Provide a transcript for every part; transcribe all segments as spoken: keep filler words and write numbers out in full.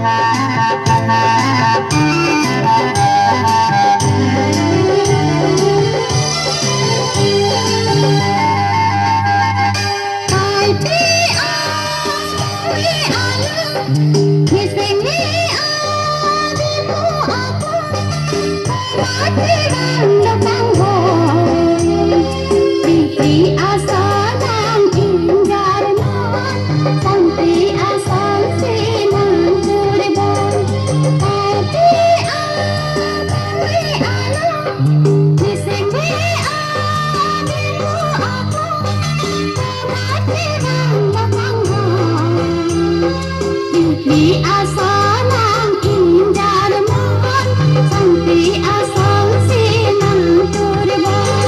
Pi asonang injar mohon, sangpi asongsi nang turbon.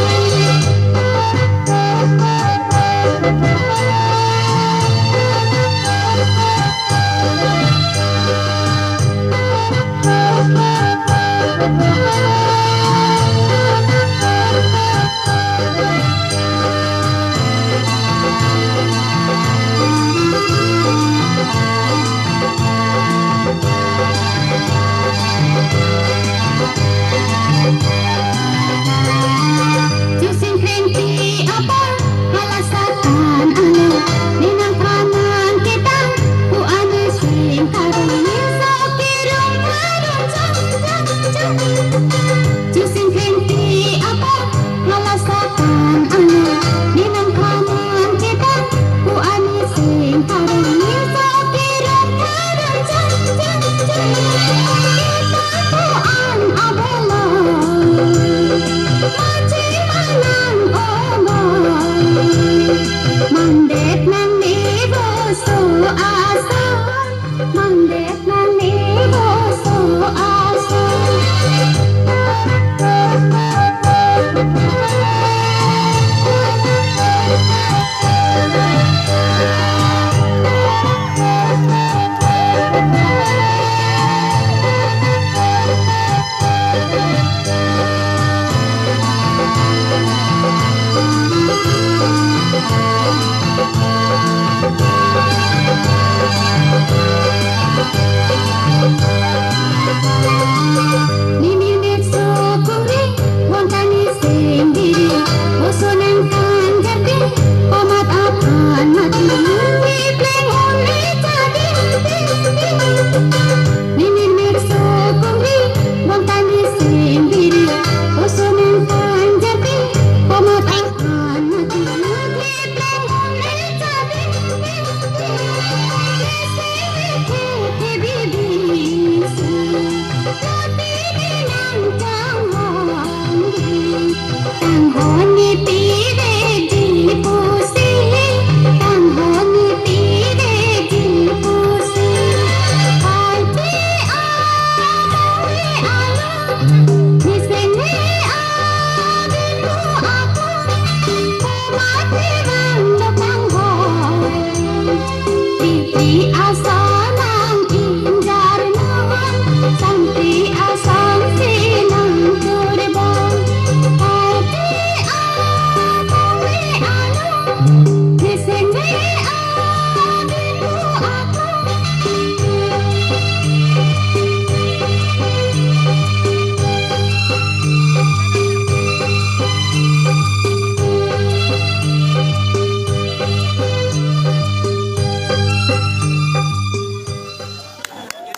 Chusing krengti apor, hala satan alo, ninang pranang ketang, pu ani sing karong, ninso kirung karung, chang, chang, chang. Chusing krengti apor, hala satan alo, ninang pranang ketang, pu ani sing karong, ninso kirung karung, chang, chang, chang. Kita ko an abelo, machi manang omo, mandet nang ni boso asa, mandet